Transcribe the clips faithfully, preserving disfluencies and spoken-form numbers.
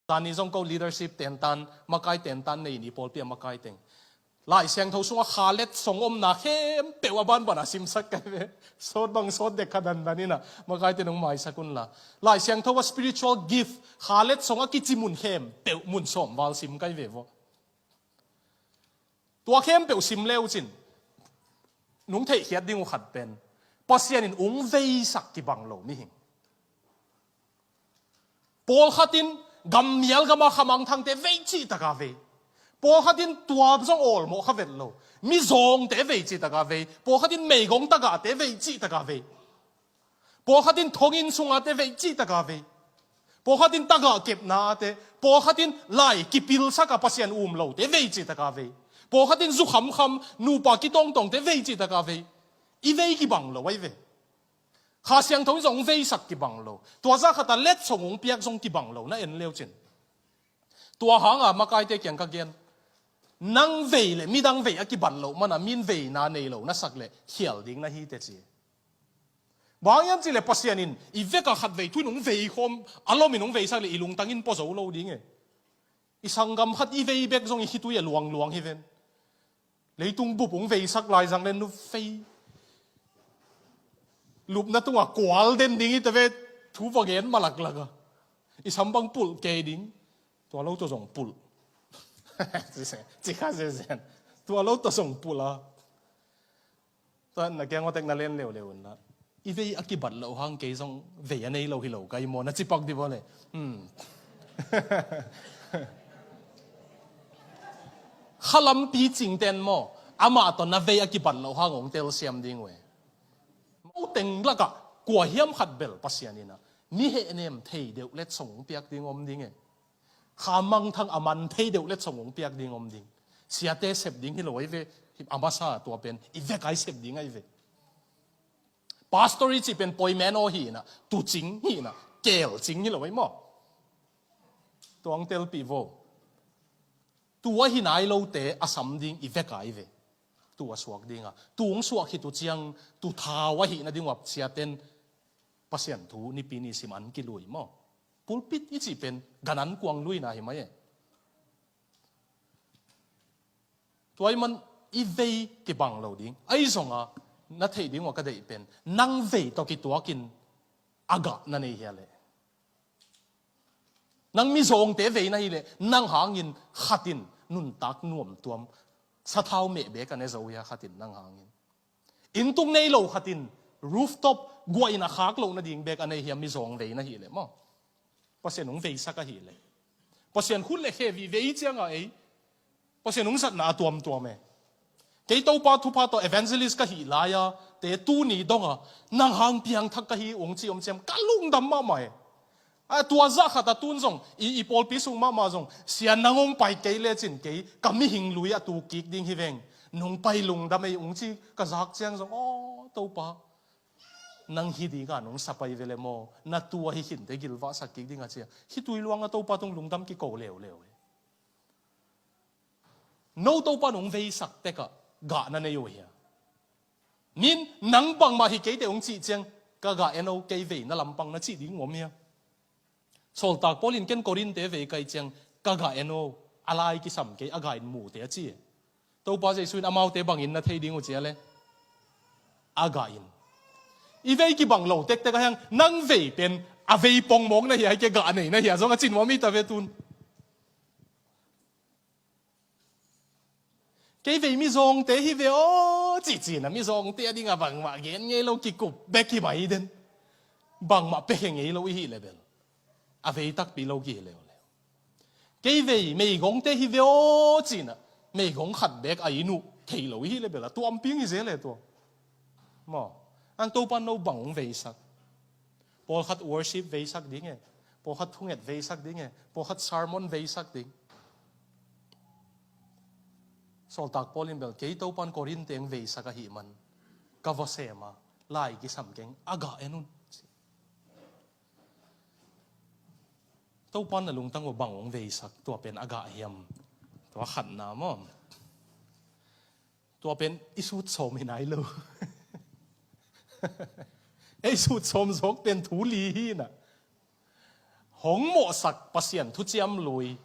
Zani zong ko leadership tentan, makai tentan nei ni, pawlpi a makai teng. Lai Siangtho sungah kha letsong omna khempeuh a banban a simsak kai ve. Sawt bang sawt dek kha dandan inah, makai ten hong maisak unla. Lai Siangtho a spiritual gift, kha letsong a kici mun khempeuh mun sawm val sim kai ve vaw. Tua khempeuh sim le uh cin, nung theihkhiat ding uh khat pen, Pasian in ung veisak kibang lo mihing. Pawlkhat in gammial gama khamangthangte vei cihtaka vei. Pawlkhat in tua zong awlmawh kha vet lo. Mizawngte vei cihtaka vei. Pawlkhat in meigong tagahte vei cihtaka vei. Pawlkhat in thonginn sungate vei cihtaka vei. Pawlkhat in tagah kepnate. Pawlkhat in lai kipilsaka Pasian um lote vei cihtaka vei. Pawlkhat in zu khamkham nupa kitawngtawngte vei cihtaka vei. I vei kibang lo ahi ve. Kha Siangtho in zong veisak kibang lo. Tua zah khata letsong hong piak zong kibang lo, na en leu cin. Tua hanga makaite kiang ka gen. Nang vei le midang vei a kibat loh mana min veina nei lo na sak le khial ding na hi teci. Bang hiam cih le Pasian in i veka khat vei thu in hong vei khawm, a lomin hong veisak le i lungtang in pua zo lo ding e. I sanggam khat i vei bek zong i khitui a luangluang hi ven. Leitung bup hong veisak lai zang le nu fei. Lupna tungah kual den ding i ta ve, thu va gen malaklaka. I sam bang pulh kei ding. Tua lo tawh zong pulh. Ci kha zezen. Tua lo tawh zong pulh a. Tua na kiang tek na len leuleu unla. I vei a kibat loh hang kei zong vei a nei lo hi lo kai maw, na cipak di baw le. Hmm. Khalampi cingten maw, amah tawh na vei a kibat loh hang hong telsiam ding uh e. Mo teng lakah kua hiam khat bel Pasian inah mi hehnem thei deuh letsong hong piak ding om ding e. Kha mangthang a man thei deuh letsong hong piak ding om ding. Siate sep ding hi lo ahi ve, a masa tua pen i vek ai sep ding ahi ve. Pastor i cih pen poimen aw hi inah, tucing hi inah, kelcing hi lo ahi maw. Tuang telpih vo. Tu ahi nai lote a sam ding i vek ai ve. Tu a suak dinga. Tu hong suak hi tu ciang, tu thau ahi nading uap ciaten Pasian thu nipi ni sim an kilui maw. Pulpit i cih pen ganan kuang luina hi mai e. Tua i man i vei kibang lo ding. Ahi zonga na theih ding uh a ka deih pen, nang vei tawh kituakin a gah na nei hia leh. Nang mizawngte vei na hi leh, nang hangin khatin nuntak nuamtuam sathau meh bek a ne zo hia khatin nang hangin. Inntung nei lo khatin rooftop guahin a khak loh nading bek a nei hiam mizawng vei na hi leh maw. Pasian hong veisak ahi leh. Pasian khut le khe vivei cianga ei. Pasian hong zatna a tuamtuam e. Kei Topa thupha tawh evangelist ka hih lai-a, te tuni donga, nang hang piangthak ka hi ung ci om ciam, ka lungdam mahmah e. A tua zah khat a tun zong, i, i pawlpi sung mahmah zong, sia nang hong pai kei lecin kei, ka mihing lui a tu kik ding hi veng. Nong pai lungdam ei ung ci, ka zak ciang zong, aw, Topa. Nang hi dinga nong sa pai vele maw, na tu ahi khinte gilvahsak kik dinga cia. Khitui luanga Topa tung lungdam kiko leuleu e. No Topa nong veisak tekah gah na nei uh hia? Min nang bangmah hi keite hong cih ciang ka gah eno kei vei na lampang na cih ding om hia? Sawltak Paul in ken Korinth-te vei kai ciang ka gah eno a lai kisam kei a gah in mute a ci. Topa Jesu in amaute bangin na thei ding uh cia le a gah in. I vei kibang lo tektek a hiang nang vei pen a vei pongmawk na hia, hi ke gah nei na hia zong a cin mawh mi ta ve tun. Kei vei mizawngte hi ve aw, cihcina mizawngte a dinga bangmah gen ngei lo kikup bek hi mai den. Bangmah pekhe ngei lo i hih le bel a vei takpi lo kihi leuleu. Kei vei meigongte hi ve aw, cihna meigong khat bek a inn uh thei lo i hih le bel a tuamping hi zel e tua. Maw, ang Topa no bang hong veisak. Pawlkhat worship veisak ding e. Pawlkhat thunget veisak ding e. Pawlkhat sermon veisak ding. Sawltak Paul in bel kei Topan Korinth teng veisak ahih man ka va sem a, lai kisam keng a gah en un. Topan na lungtang uh bang hong veisak, tua pen a gah hiam? Tua khatna maw. Tua pen i sut sawm hi nai lo. Ei sut sawm zawk pen thu li hi na. Hong mawhsak Pasian thuciam lui,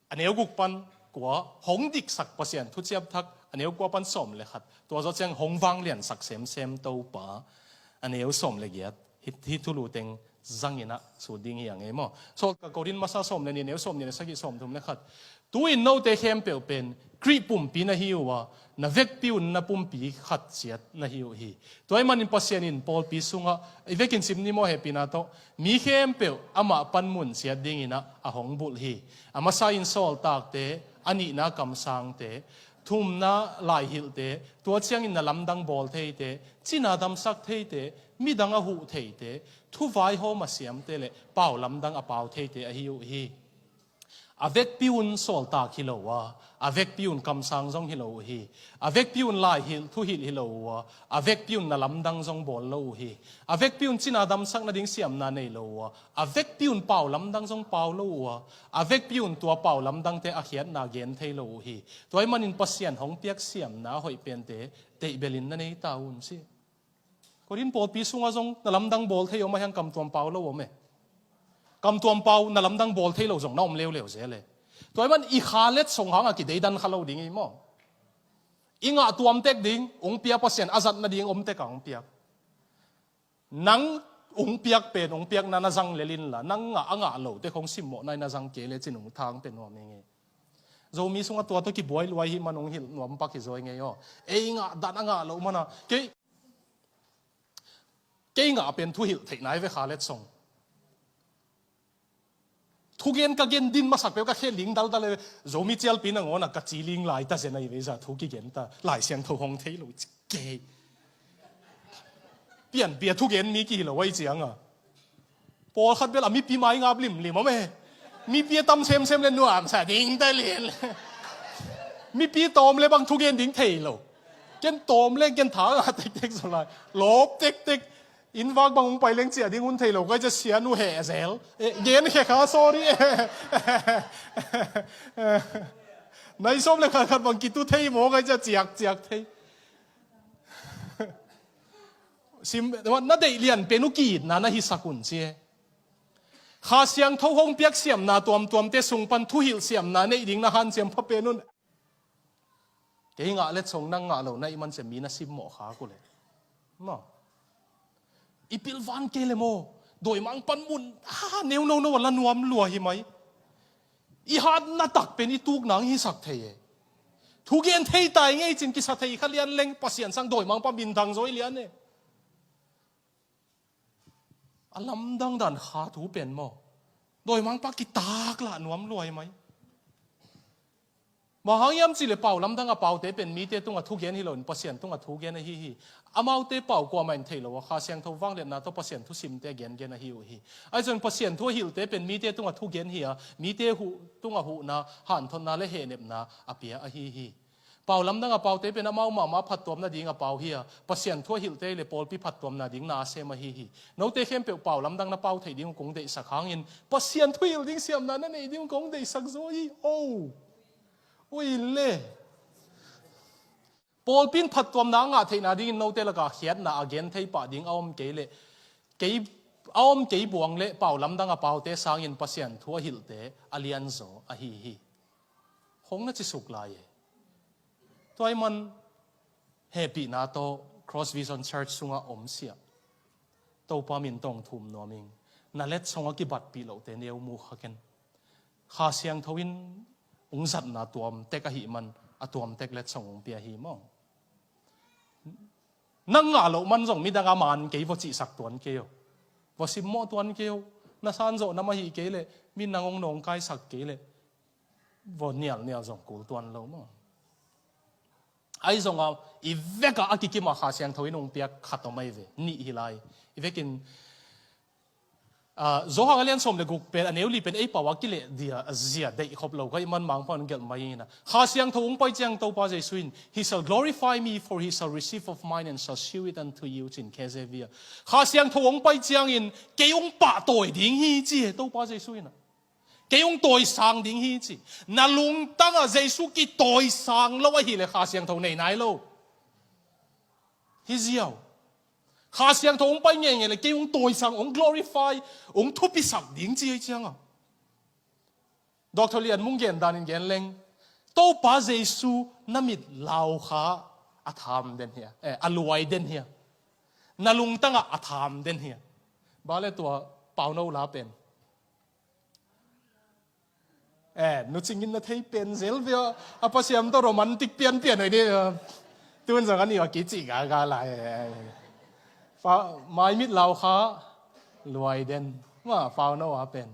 a neu guk pan kua, hong diksak Pasian thuciam thak, a neu kua pan sawm le khat. Tua zawh ciang hong vangliansak semsem Topa, a neu sawm le giat. Hih, hih thulu teng zangin ah sut ding hi a ngei maw. Sawltak Korin masa sawm le nih, a neu sawm nih le sagih, sawm thum le khat. Tu-in note khempeuh pen Khrih pumpi na hi uh a, na vekpi un na pumpi khat ciat na hi uh hi. Tua ahih manin Pasian in pawlpi sungah, i vekin sim ni maw, hehpihna tawh, mi khempeuh amah panmun ciat dingin ah a hong bulh hi. A masa in sawltakte, a nihna kamsangte, thumna laihilhte, tua ciangin na lamdang bawl theite, cina damsak theite, midang a huh theite, thuvaihawm a siamte le pau lamdang a pau theite ahi uh hi. A vekpi un sawltak hi lo a, a vekpi un kamsang zong hi lo uh hi. A vekpi un laihilh, thuhilh hi lo uh a, a vekpi un na lamdang zong bawl lo uh hi. A vekpi un cina damsak nading siamna nei lo uh a, a vekpi un pau lamdang zong pau lo uh a, a vekpi un tua pau lamdangte a khiatna gen thei lo uh hi. Tua ahih manin Pasian hong piak siamna hoih pente deihbelin na nei ta un ci. Korin pawlpi sungah zong na lamdang bawl thei om a hiang, kamtuam pau lo om e. Kamtuam pau na lamdang bawl thei lo zong na om leuleu zel e. Tua ahih man i kha letsong hangah kideidan kha lo ding hi maw. I ngah tuam tek ding, hong pia Pasian a zat nading om tek a hong piak. Nang hong piak pen, hong piakna na zang lel inla, nang ngah a ngah lo tek hong simmawh nai na zang kei lecin hong thang pe nuam hi ngei. Zomi sungah tua tawh kibuai luai hi man hong hilh nuam pak hi zaw hi ngei aw. Ei ngah dan a ngah lo mana. Kei Kei ngah pen thuhilh theih nai ve kha letsong. Thugen ka gen din masak peuh ka khe ling daldal e. Zomi cialpi nangawn ah ka ci ling lai ta zen ahi ve, za thu kigen ta. Lai Siangtho hong thei lo ci kei. Pianpia thugen mi kihi lo ahi cianga. Pawlkhat bel a mipi mai ngap limlim om e. Mipi a tam semsem le nuamsa ding ta lian. Mipi tawm le bang thugen ding thei lo. Ken tawm le ken tha ngah tektek zaw lai. Lawp tektek. Inn vak bang hong pai leng ciah ding hun thei lo. Kai ca sia nu heh zel. Eh, gen khe kha, sorry. Nai sawm le khat khat bang kitu thei maw, kai ca ciak ciak thei. Sim, na deih lian pen uh ki-itna na hisak un ci e. Kha Siangtho hong piak siamna tuamtuamte sung pan thuhilh siamna neih ding na hanciam pha pen un. Kei ngah letsong nang ngah lo na hih man ciang mi na simmawh khak uh leh. Maw. I pilvan kei le maw. Dawimangpa mun, ah, neu nono a la nuam lua hi mai. I hatna tak pen i tukna hong hisak thei e. Thugen thei tai ngei cin kisa thei kha lian leng Pasian sang dawimangpa minthang zaw hi lian e. A lamdang dan kha thu pen maw. Dawimangpa kitak lah nuam lua hi mai. Bang hang hiam cih leh pau lamdang a paute pen mite tungah thugen hi loin Pasian tungah thugen ahi hi. Amaute pau kuamah in thei lo a, Kha Siangtho vangliatna tawh Pasian thusimte gengen ahi uh hi. Ahi zongin Pasian thu a hilhte pen mite tungah thugen hi a, mite huh, tungah huhna, hanthotna le hehnepna a pia ahi hi. Pau lamdang a paute pen amau mahmah phattuam nading a pau hi a, Pasian thu a hilhte le pawlpi phattuam nading na a sem ahi hi. Note khempeuh pau lamdang na pau theih ding uh kong deihsak hangin Pasian thu hilh ding siamna na neih ding uh kong deihsak zaw hi. Oh. Ui le. Pawlpi in phattuamna a ngah theihna dingin note lakah khiatna a gen thei pah ding a om kei leh, kei, a om kei buang leh pau lamdang a paute sangin Pasian thu a hilhte a lianzaw ahi hi. Hong na cisuk lai e. Tua ahih man hehpihna tawh Cross Vision Church sungah om siah Topa min tawh thum nuam ing. Na letsong a kibatpih lohte neu mu kha ken. Kha Siangtho in hong zatna tuamtek ahih man a tuamtek letsong hong pia hi maw. Nang ngah loh man zong midang a man kei vua cihsak tuan kei o. Vua simmawh tuan kei o. Na sanzawh nam ahih kei leh, mi nang hong nawngkaisak kei leh, vua nialnial zong kul tuan lo maw. Ahi zongah i vekah a kikimah Kha Siangtho in hong piak khat om ahi ve. Nih hi lai. I vekin, ah, Johan a lian sawm le guk pen, a neu li pen ei pau a kileh dia, a zia deih khop lo ka hih man Mangpau in gelh mai ing a. Kha Siangtho hong pai ciang Topa Jesu in, "He shall glorify me, for he shall receive of mine and shall shew it unto you," ci-in K J V a. Kha Siangtho hong pai ciangin kei hong pahtawi ding hi ci e Topa Jesu in a. Kei hong tawisang ding hi ci. Na lungtangah Jesu kitawisang lo ahih leh Kha Siangtho nei nai lo. Hi ziau. Kha Siangtho hong pai ngeingei le kei hong tawisang, hong glorify, hong thupisak ding ci ei cianga. Doctor Lian Mung gen danin gen leng, Topa Jesu na mit laukha a tham den hia, eh, a luai den hia. Na lungtangah a tham den hia. Bale tua Pauno la pen. Eh, nu cingin na thei pen zel via, a pasiam to romantic pianpian ai de. Tun zang ani wa kici gaga lai. Fa, mai mit laukha luai den. Ma Pauno a pen.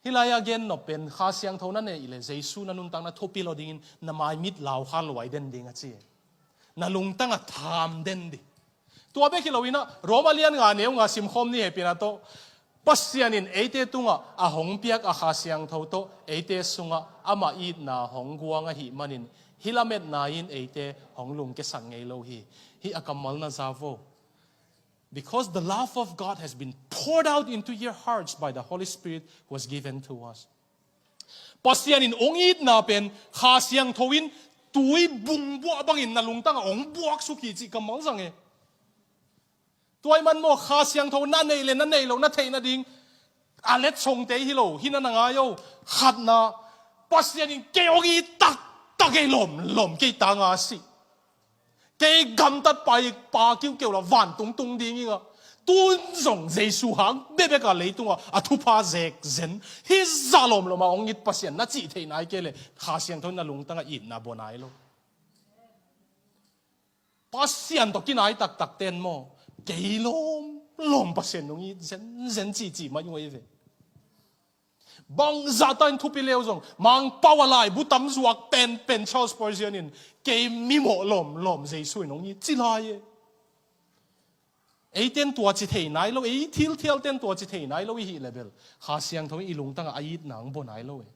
Hilai a gen nop pen, Kha Siangtho na nei le Jesu na nuntak na thupi lo dingin na mai mit laukha luai den ding a ci. Na lungtang a tham den di. Tua bek hi lo inah, Roma lian nga neu nga simkhawm ni hepina tawh, Pasian in eite tungah a hong piak a Kha Siangtho tawh eite sungah amah itna hong guang ahih manin, hi lametna in eite hong lungkiasak ngei lo hi. Hi a kammal na za vo. Because the love of God has been poured out into your hearts by the Holy Spirit who was given to us. Pasian in ong itna pen Kha Siangtho in tui bungbuah bangin na lungtangah ong buak suk hi cih kammal zang e. Tuai man maw, Kha Siangtho na nei le na nei lo na theih nading a letsongte hi lo, hi na na ngai o. Khatna, Pasian in kei ong it taktak ei lawmlawm kei tanga si. Kei gamtat pa i pa kiukeu la vantungtung ding inga. Tun zong Jesu hang bebeka leitungah a thupha zekzen. Hi zah lawmlawma ong it Pasian na cih theih nai kei le Kha Siangtho in na lungtangah itna bua nai lo. Pasian tawh kinai taktak ten maw, kei lawmlawm Pasian nung it zenzen cihcih mah ung ei ve. Bangzahta in thupi leu zong Mangpau a laibu tam zuak penpen Charles Spurgeon in kei mimawh lawmlawm Jesu in hong it ci lai e. Eiten tua ci thei nai lo, ei thilthialten tua ci thei nai lo i hih le bel Kha Siangtho in i lungtangah a itna hong bua nai lo e.